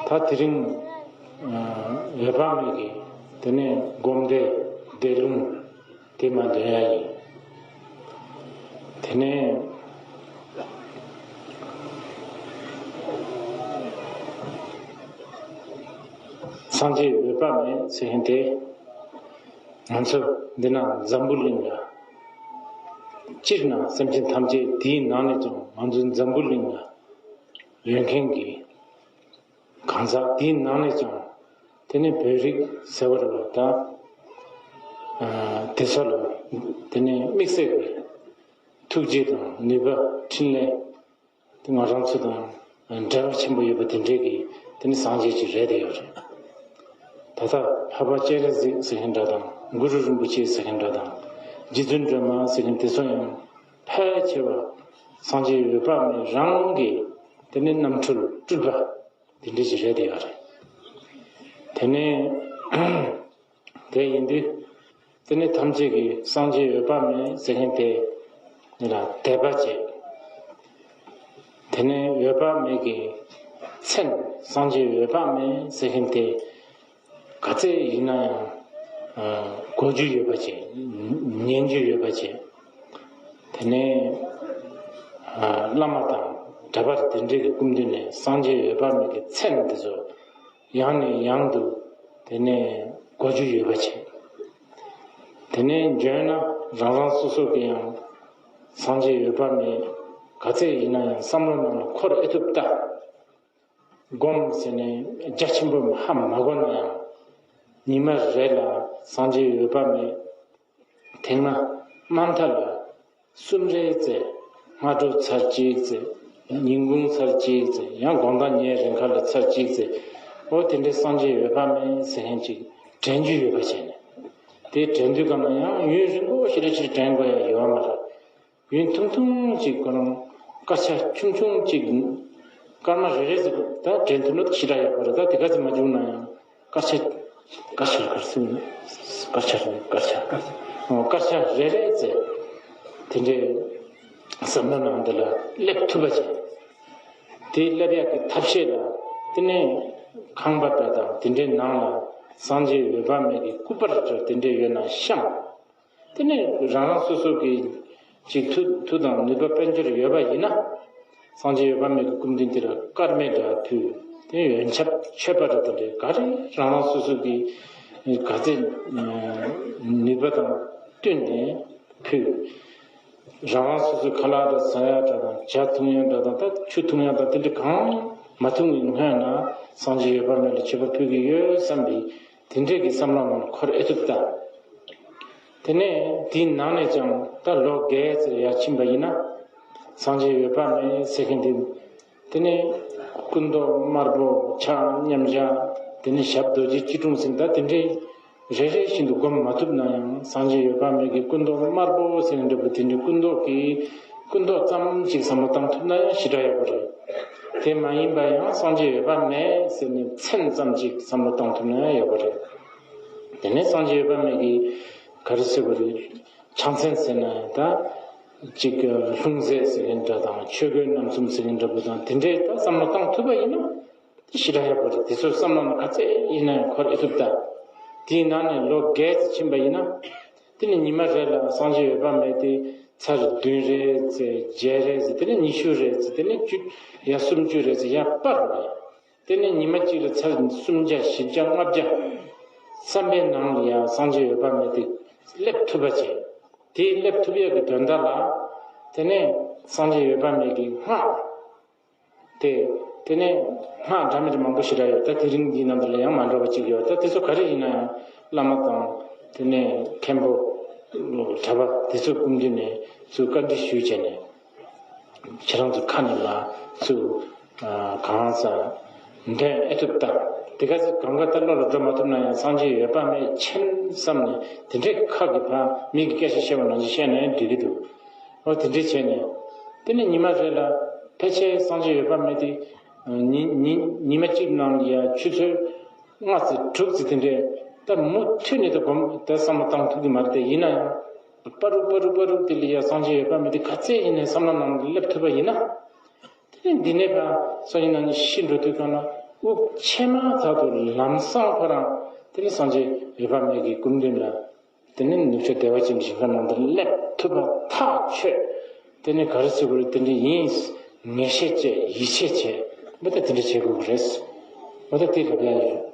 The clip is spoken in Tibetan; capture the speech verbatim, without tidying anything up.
ད་དེ་རིང་འོད་དཔག་མེད་ཀྱི་དེ་ནས་སྒོམ་བཟླས་བཟླས་ལུང་དེ་མར་འདོན་ཡ་ཡིན། དེ་ནས་སངས་རྒྱས་འོད་དཔག་མེད་ཟེར་མཁན་དེ། ང་ཚོ་འདི་ན་འཛམ་བུ་གླིང་ལ། སྤྱིར་ན་སེམས་ཅན་ཐམས་ཅད་དེའི་ནང་ནས་ཀྱང་ང་ཚོ་འཛམ་བུ་གླིང་ལ་ཡོད་མཁན་གྱི་གང་ཟག་དེའི་ནང་ནས་ཀྱང་དེ་ནི་བོད་རིགས་ཟེར་བ་རེད་པ། ད་དེ་ཚོ་ལ་དེ་ནི་དམིགས་བསལ་གྱི་ཐུགས་རྗེ་དང་ནུས་པ་འཕྲིན་ལས། དེ་ང་རང་ཚོ་དང་འབྲེལ་བ་ཆེན་པོ་ཡོད་པ་དེ་འདྲའི་གི་དེ་ནི་སངས་རྒྱས་ཅིག་རེད་དེ་ཡོད་རེད། ད་ལྟ་འཕགས་པ་སྤྱན་རས་གཟིགས་ཟེར་མཁན་འདྲ་དང་གུ་རུ་རིན་པོ་ཆེ་ཟེར་མཁན་འདྲ་དང་རྗེ་བཙུན་སྒྲོལ་མ་ཟེར་མཁན་དེ་ཚོ་ཡང་ཕལ་ཆེ་བ་སངས་རྒྱས་འོད་དཔག་མེད་རང་གི་དེ་ནི་རྣམ་འཕྲུལ་སྤྲུལ་པ་དེ་འདྲ་ཞིག་རེད་དེ་ཡོད་རེད། དེ་ནི། དེ་ཡིན་དུས། དེ་ནི་ཐམས་ཅད་ཀྱིས་སངས་རྒྱས་འོད་དཔག་མེད་ཟེར་མཁན་དེ་ལ་དད་པ་བྱེད། དེ་ནི་འོད་དཔག་མེད་ཀྱི་མཚན་སངས་རྒྱས་འོད་དཔག་མེད་ཟེར་མཁན་དེ་ག་ཚད་ཡིན་ན་ཡང་གོ་རྒྱུ་ཡོད་པ་བྱེད། ཉན་རྒྱུ་ཡོད་པ་བྱེད། དེ་ནས་བླ་མ་དང་གྲྭ་པ་དེ་འདྲའི་གི་སྐུ་མདུན་ནས་སངས་རྒྱས་འོད་དཔག་མེད་ཀྱི་མཚན་དེ་ཚོ། ཡང་ནས་ཡང་དུ་དེ་ནས་གོ་རྒྱུ་ཡོད་པ་བྱེད། དེ་ནས་འཇོན་ན་རང་རང་སོ་སོ་གི་ཡང་སངས་རྒྱས་འོད་དཔག་མེད་ག་ཚད་ཡིན་ན་ཡང་བསམ་བློ་ནང་ལ་འཁོར་ཨེ་ཐུབ་ལྟ། སྒོམ་ཟེར་ནས་རྒྱ་ཆེན་པོ་ཧ་མ་གོ་ན་ཡང་ཉི་མ་རེ་ལ་སངས་རྒྱས་འོད་དཔག་མེད་དེ་སྔ་མ་མཐའ་ལ། གསུམ་རེ་བཙལ། སྔ་དྲོ་ཚར་གཅིག་བཙལ། ཉིན་གུང་ཚར་གཅིག་བཙལ། ཡང་དགོང་དག་ཉལ་རན་ཁ་ལ་ཚར་གཅིག་བཙལ། འོ་དེ་འདྲའི་སངས་རྒྱས་འོད་དཔག་མེད་ཟེར་མཁན་ཅིག་དྲན་རྒྱུ་ཡོད་པ་བྱས་ནས། དེ་དྲན་དུས་གང་ན་ཡང་ཡུན་རིང་པོ་ཞེ་དྲག་ཅིག་དྲན་དགོས་ཡ་ཡོད་མ་རེད། ཡུན་ཐུང་ཐུང་ཅིག་ཁོ་རང་སྐར་ཆ་ཆུང་ཆུང་ཅིག་སྐར་མ་རེ་རེ་ཟིག་ད་དྲན་ཐུབ་ན་ཞེ་དྲག་ཡག་པོ་རེད། ད་དེ་ག་ཚོད་མ་བྱུང་ན་ཡང་། དཀར་ཆ། དཀར་ཆ་ག་རེ་ཟེར་ན། དཀར་ཆ་རེད། དཀར་ཆ། དཀར་ཆ། ཨོ། དཀར་ཆ་རེ་རེ་ཙམ། དེ་འདྲའི་བསམ་བློ་ནང་འདི་ལ་སླེབས་ཐུབ་པ་བྱས། དེ་སླེབས་ཡག་གི་ཐབས་ཤེས་ལ། དེ་ནས་ཁང་པ་འདྲ་དང་དེ་འདྲའི་ནང་ལ་སངས་རྒྱས་འོད་དཔག་མེད་ཀྱི་སྐུ་པར་འདྲ་དེ་འདྲའི་ཡོད་ན་བཤམས། དེ་ནས་རང་རང་སོ་སོ་གི་ཅིག་མཐུ་མཐུ་དང་ནུས་པ་དཔལ་འབྱོར་ཡོད་པ་ཡིན་ན། སངས་རྒྱས་འོད་དཔག་མེད་ཀྱི་སྐུ་མདུན་དེ་ལ་དཀར་མེ་འདྲ་ཕུལ། དེ་ཡོན་ཆབ་མཆོད་པ་འདྲ་དེ་འདྲའི་ག་རེ་རང་རང་སོ་སོ་གི་ག་ཚད་ནུས་པ་དང་བསྟུན་ནས་ཕུལ། རང་རང་སོ་སོའི་ཁ་ལག་འདྲ་ཟ་ཡ་འདྲ་དང་ཇ་འཐུང་ཡ་འདྲ་དང་ད་ཆུ་འཐུང་ཡ་དང་དེ་འདྲ་གང་མ་འཐུང་བའི་སྔོན་ན་སངས་རྒྱས་འོད་དཔག་མེད་ལ་མཆོད་པ་ཕུལ་གྱི་ཡོད་བསམ་པའི་དེ་འདྲས་ཀྱི་བསམ་བློ་ནང་འཁོར་ཨེ་ཐུབ་ལྟ། དེ་ནས་དེའི་ནང་ནས་ཀྱང་ད་ལོ་བརྒྱད་ཙམ་ཡར་ཕྱིན་པ་ཡིན་ན། སངས་རྒྱས་འོད་དཔག་མེད་ཟེར་མཁན་དེ། དེ་ནས་སྐུ་མདོག་དམར་པོ་ཕྱག་མཉམ་བཞག་དེ་ནས་ཞབས་རྡོ་རྗེ་སྐྱིལ་ཀྲུང་ཟེར་ད་དེ་འདྲའི་རེ་རེ་བཞིན་དུ་སྒོམ་མ་ཐུབ་ན་ཡང་སངས་རྒྱས་འོད་དཔག་མེད་ཀྱི་སྐུ་མདོག་དམར་པོ་ཟེར་མཁན་འདྲ་པོ་དེ་འདྲའི་སྐུ་མདོག་གི་སྐུ་མདོག་ཙམ་ཅིག་བསམ་བློ་བཏང་ཐུབ་ན་ཡང་ཞེ་དྲག་ཡག་པོ་རེད། དེ་མ་ཡིན་པ་ཡང་སངས་རྒྱས་འོད་དཔག་མེད་ཟེར་ནས་མཚན་ཙམ་ཅིག་བསམ་བློ་བཏང་ཐུབ་ན་ཡང་ཡག་པོ་རེད། དེ་ནས་སངས་རྒྱས་འོད་དཔག་མེད་ཀྱི་ག་རེ་ཟེར་དགོས་རེད། ཕྱག་མཚན་ཟེར་ན་ཡང་ད། གཅིག་ལྷུང་བཟེད་ཟེར་མཁན་འདྲ་དང་ཆོས་གོས་རྣམ་གསུམ་ཟེར་མཁན་འདྲ་པོ་དང་དེ་འདྲའི་ད་བསམ་བློ་བཏང་ཐུབ་པ་ཡིན་ན། དེ་ཞེ་དྲག་ཡག་པོ་རེད། དེ་ཚོ་བསམ་བློ་ནང་ག་ཚད་ཡིན་ན་ཡང་འཁོར་ཨེ་ཐུབ་ད། དེའི་ནང་ནས་ལོ་བརྒྱད་ཙམ་ཕྱིན་པ་ཡིན་ན། དེ་ནས་ཉི་མ་རེ་ལ་སངས་རྒྱས་འོད་དཔག་མེད་དེ་ཚར་བདུན་རེ་ཙམ་བརྒྱད་རེ་ཙམ་དེ་ནས་ཉི་ཤུ་རེ་ཙམ་དེ་ནས་བཅུ། ཡ་སུམ་ཅུ་རེ་ཙམ་ཡ་སྤར་བ་རེད། དེ་ནས་ཉི་མ་གཅིག་ལ་ཚར་སུམ་བརྒྱ་བཞི་བརྒྱ་ལྔ་བརྒྱ། བསམ་པའི་ནང་ལ་ཡང་སངས་རྒྱས་འོད་དཔག་མེད་དེ་སླེབས་ཐུབ་པ་བྱས། དེ་སླེབས་ཐུབ་ཡག་གི་དོན་དག་ལ། དེ་ནས་སངས་རྒྱས་འོད་དཔག་མེད་ཀྱི་སྔགས། དེ། དེ་ནས་སྔགས་འདྲ་མི་འདྲ་མང་པོ་ཞེ་དྲག་ཡོད། ད་དེ་རིང་འདིའི་ནང་དུ་ལ་ཡང་མ་འགྲོ་བ་གཅིག་ཡོད། ད་དེ་ཚོ་ག་རེ་ཡིན་ན་ཡང་བླ་མ་དང་། དེ་ནས་མཁན་པོ། གྲྭ་པ་དེ་ཚོ་སྐུ་མདུན་ནས་ཚུར་བཀའ་འདྲི་ཞུས་བྱས་ནས། ཁྱེད་རང་ཚོ་ཁ་ནས་ལ་ཚུར་གང་ཟག་འདོན་ཨེ་ཐུབ་ལྟ། དེ་ག་ཚོད་གང་ག་ད་བློ་ལ་འགྲོ་མ་ཐུབ་ན་ཡང་སངས་རྒྱས་འོད་དཔག་མེད་མཁྱེན་བསམ་ནས་དེ་འདྲའི་ཁ་གི་ཕ་མིག་གི་སྐད་ཆ་བཤད་པ་ནང་བཞིན་བཤད་ན་ཡང་འགྲིག་གི་འདུག། འོ་དེ་འདྲའི་བྱས་ནས། དེ་ནས་ཉི་མ་རེ་ལ་ཕལ་ཆེར་སངས་རྒྱས་འོད་དཔག་མེད་དེ། ཉི་ཉི་ཉི་མ་གཅིག་ནང་ལ་ཡང་ཆུ་ཚོད་ལྔ་ཙམ་དྲུག་ཙམ་དེ་འདྲའི་ད་མུ་མཐུད་ནས་ད་སྒོམ་ད་བསམ་བློ་བཏང་ཐུབ་ཀྱི་མ་རེད། དེ་ཡིན་ན་ཡང་། པ་རུ་པ་རུ་པ་རུ་དེ་ལ་ཡང་སངས་རྒྱས་འོད་དཔག་མེད་དེ་ག་ཚད་ཡིན་ནའི་བསམ་བློ་ནང་ལ་སླེབས་ཐུབ་པ་ཡིན་ན། དེ་ནས་འདི་ནས་ཕར་སངས་རྒྱས་རྣམ་བསྙེན་ཤི་འགྲོ་དུས་གང་ལ། དབུགས་ཆད་མ་ཐག་ཏུ་ལམ་སང་ཁོ་རང་དེ་ནི་སངས་རྒྱས་འོད་དཔག་མེད་ཀྱི་སྐུ་མདུན་ལ། དེ་ནས་ནུབ་ཕྱོགས་བདེ་བ་ཅན་གྱི་ཞིང་ཁམས་ནང་དུ་སླེབས་ཐུབ་པ་ཐག་ཆོད། དེ་ནས་ག་རེ་བྱེད་དགོས་རེད། དེ་འདྲ་ཡིན། ངེས་ཤེས་བྱས། ཡིད་ཆེས་བྱས། མི་ད་དེ་འདྲ་བྱེད་དགོས་ཀྱི་རེད། མི་ད་དེ་ལབ་ཡ་ཡོད།